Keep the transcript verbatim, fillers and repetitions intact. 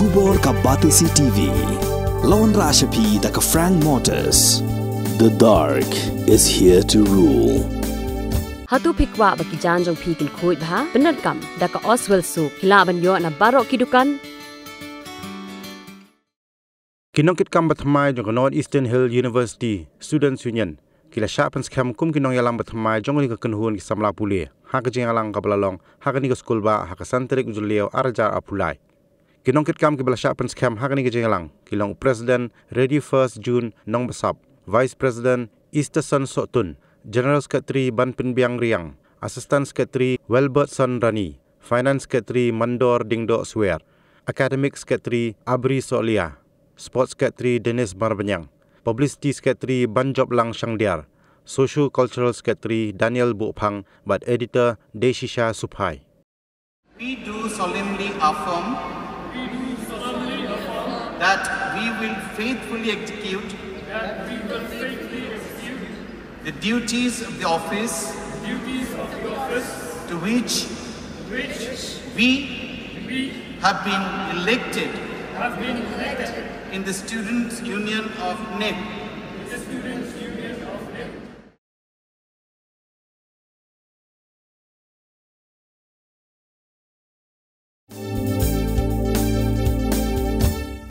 Khubor ka Batesi T V. La wanrah sha phi da ka Frank Motors. The dark is here to rule. Hato phi kwah ba ki jaiñ jong phi kin khuid bha? Pyndonkam da ka Oswell Soap. Phi lah ban ïoh na baroh ki dukan. Ki nongkitkam bathymmai jong ka North Eastern Hill University Students Union ki la shah pynskhem kum ki nongïalam bathymmai jong kane ka kynhun ki samla pule ha ka jingïalang kaba la long ha kane ka skulbah ha ka san tarik u Jylliew ar hajar arphew lai. Ki nongkitkam kiba la shah pynskhem ha kane ka jingïalang ki long u President Ready First June Nongbasap, Vice President Easterson Sohtun, General Secretary Banpynbiang Riang, Assistant Secretary Welbertson Rani, Finance Secretary Mandor Dingdoh Swer, Academic Secretary Abri Sohlia, Sports Secretary Dennis Marbaniang, Publicity Secretary Banjoplang Shangdiar, Socio Cultural Secretary Daniel Buhphang bad Editor Deshisha Suphai. We do solemnly affirm that we will faithfully execute the duties of the office to which we have been elected in the Students' Union of NEHU.